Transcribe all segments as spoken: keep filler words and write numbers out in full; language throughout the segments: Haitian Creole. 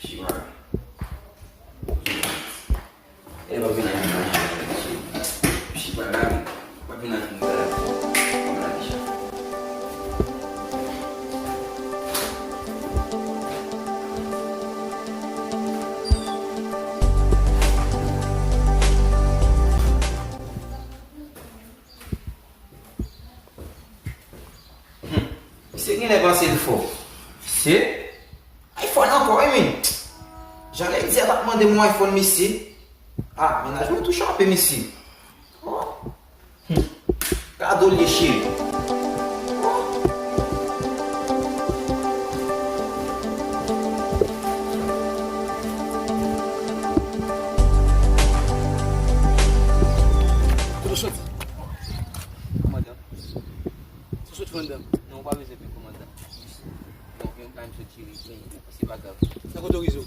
Chiba. E w ap vin ak manje, mesye. Chiba la, wi. W ap vin ak manje la. W ap lage chay. Hmm. Misye genlè panse l fò. Misye iPhone ankò, wi, men. Jan Lady a t ap mande m yon iPhone, mesye. Ah, mennaj mwen tou chape, mesye. Oh. Hmm. Kado l ye, cheri. Oh. Kote w soti? Kòmandan. Sou soti anndan. Non, ou pa bezwen pè kòmandan. Bon, yon bagay m sot tire, men se pa grav. Nan kote w rive w?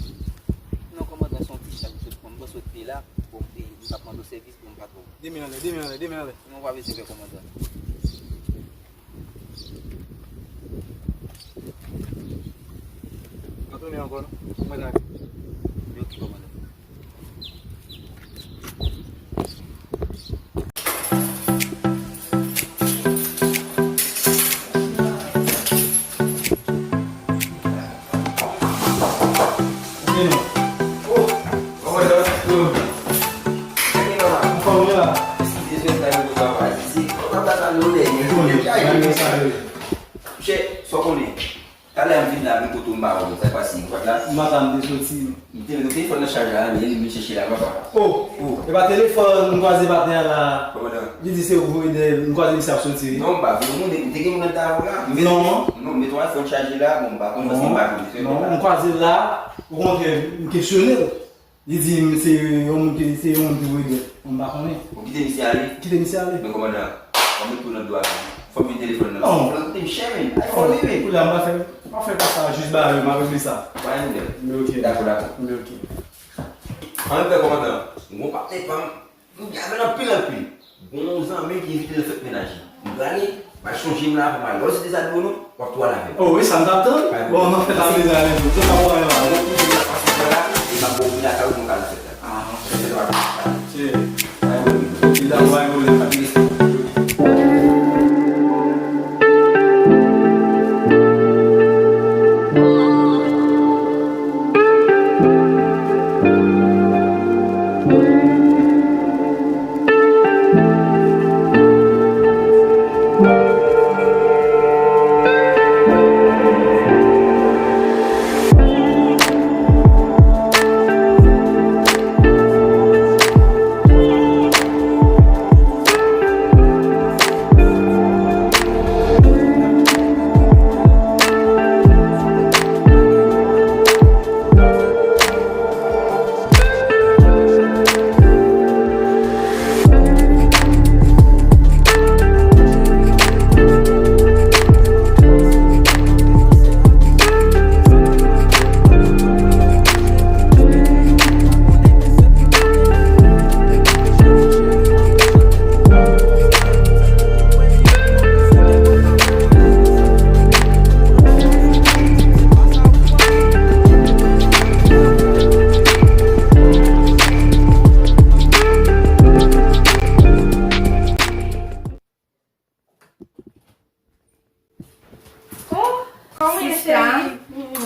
Non, kòmandan, se yon ti chay m sot pran. M panse w te la. Bon, e, m t ap mande w sèvis, bon, m pa twò. De men anlè, de men anlè, de men anlè. Non, ou pa bezwen pè kòmandan. Pa tounen ankò, non? Mwen la. Li oke, kòmandan. Monchè, sa w konnen? Talè m vin la, vin kote w, m pa wè w, sa k pase, ou pa t la? Madanm te soti. M te mete telefòn nan chaj la, li vin chèche la, papa. Oh, oh, e pa telefòn, m kwaze patnè a la. Kòmandan? Li di se ou voye dèyè l, m kwaze misye ap soti, wi. Non, m pa voye moun, m te gen moun nan ta la. Non. Non, m mete telefòn chaje la, bon, m pa konn, paske m pa konn. Non, m kwaze l la, okontrè, m kesyone l. Li di m se yon moun ki, se yon moun ki voye dèyè l. Mwen m pa konnen. Ou kite misye ale? Kite misye ale. Men kòmandan, fò m tou nan dwa. Fò m vin telefòn nan. Non. Fò l koute m chè, men. Ay, fò l vive. Koulye a m pa fè, m pa fè konsa, jis ba yo, m ap regle sa. Pa gen pwoblèm. Men oke. Dakò, dakò. Men oke. An nou fè kòmandan. Bon, patnè pa m. Nou gen avè l anpil, anpil. Bon zanmi ki envite l nan fèt mennaj li. M prale, m al chonje m la pou m al. Lè w site sa dlo non, w ap tou al avè l. Oh wi, sa m t ap tann. Bon, nan fèt la, mezanmi, tout sa w wè la. Mwen tou, m ap pase la, e m ap ba w vin lakay ou pou nou ka al fèt la. Ah, ok. Fèt la. Che. Li dakò, pa gen pwoblèm. Oh, kòman w ye, cheri?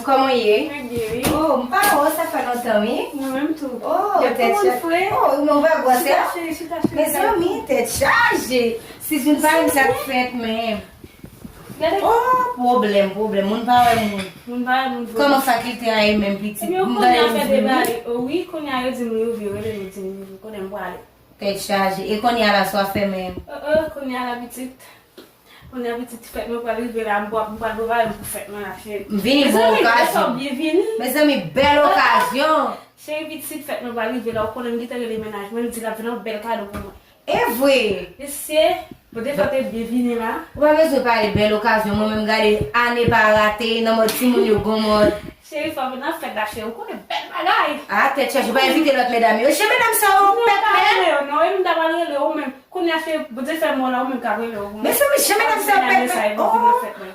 Kòman w ye? Mwen byen, wi. Oh, m pa wè w, sa fè lontan, wi. Mwen menm tou. Oh, tèt chaje. Oh, ou pa gwòs, chita, cheri, chita, cheri. Mezanmi, tèt chaje. Sizin pa menm sa k fèt menm. Oh, pwoblèm, pwoblèm. Moun pa wè moun. Moun pa wè moun vre. Kòman fakilte a ye menm pitit? Ebyen, kounye a fè debare. Oh, wi, kounye a yo di m rive, yo rele m, yo di m rive. Kounye a m prale. Tèt chaje. E kounye a la, sa w ap fè menm? Oh, oh, kounye a la, pitit. Kounye a pitit fèt mwen pral rive la, m pral, m pral prepare m pou fèt mwen la, cheri. M vini bon okazyon. Mezanmi, bèl okazyon. Mezanmi, bèl okazyon. Cheri, pitit fèt mwen pral rive la, ou konnen m gentan rele mennaj mwen, m di l ap vin yon bèl kado pou mwen. E vre! Mesye, pote fè te byen vini la. Ou pa bezwen pale, bèl okazyon. Mwen menm, gade, ane pa rate, nan mòd timoun yo gon mòd. Cheri, fò vin nan fèt la, cheri. Ou konnen bèl bagay. Ah, tèt chaje, ou pa envite lòt medam yo. Jan medam sa yo pèt mèt. Non, e m ta pral rele ou menm. Kounye a, cheri, Bondye fè mò la, ou menm k ap rele ou. Mezanmi, jan medam sa yo pèt mèt. Oh.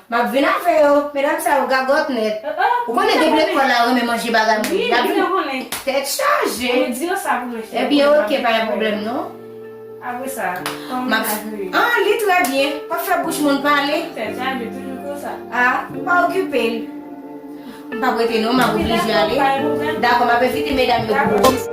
M ap vin avè yo. Medam sa yo gagòt nèt. Ou konnen depi lekòl la yo renmen manje bagay moun. Y ap vin. Tèt chaje. Ebyen, oke, pa gen pwoblèm non. Apre sa, kòman bagay yo ye? Ah, li trè byen. Pa fè bouch moun pale. Tèt chaje, toujou konsa. Ah, pa okipe l. M p ap rete non, m ap oblije ale. Dakò, m ap envite medam yo pou ou.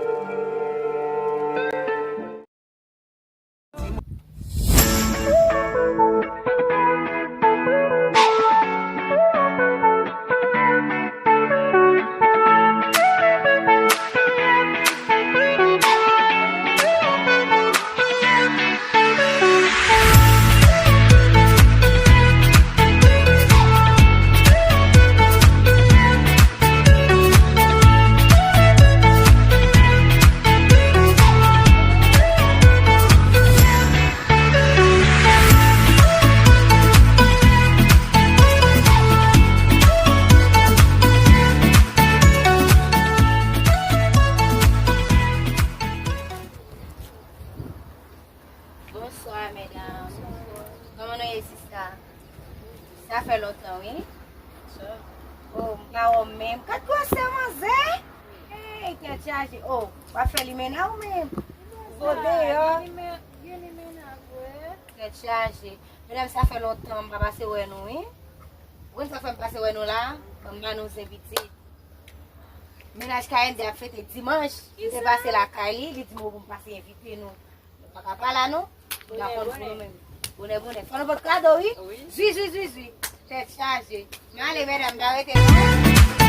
Bonswa, medam. Kòman nou ye, sista? Sa fè lontan, wi. Oh, m pa wè w menm. Gad gwosè manzè! Hey, tèt chaje. Oh, w ap fè limena ou menm? Ou deyò. Tèt chaje. Medam, sa fè lontan m pa pase wè nou, wi. Ou konn sa fè m pase wè nou la? Ban m ba nou zen pitit. Mennaj K N D ap fete dimanch. M te pase lakay li, li di m pou m pase envite nou. Nou pa ka pa la non. Nou pa konn pou nou menm. Bonè, bonè. Fò nou pot kado, wi. Zwi, zwi, zwi, zwi. Tèt chaje. Men ale, medam, pa rete non.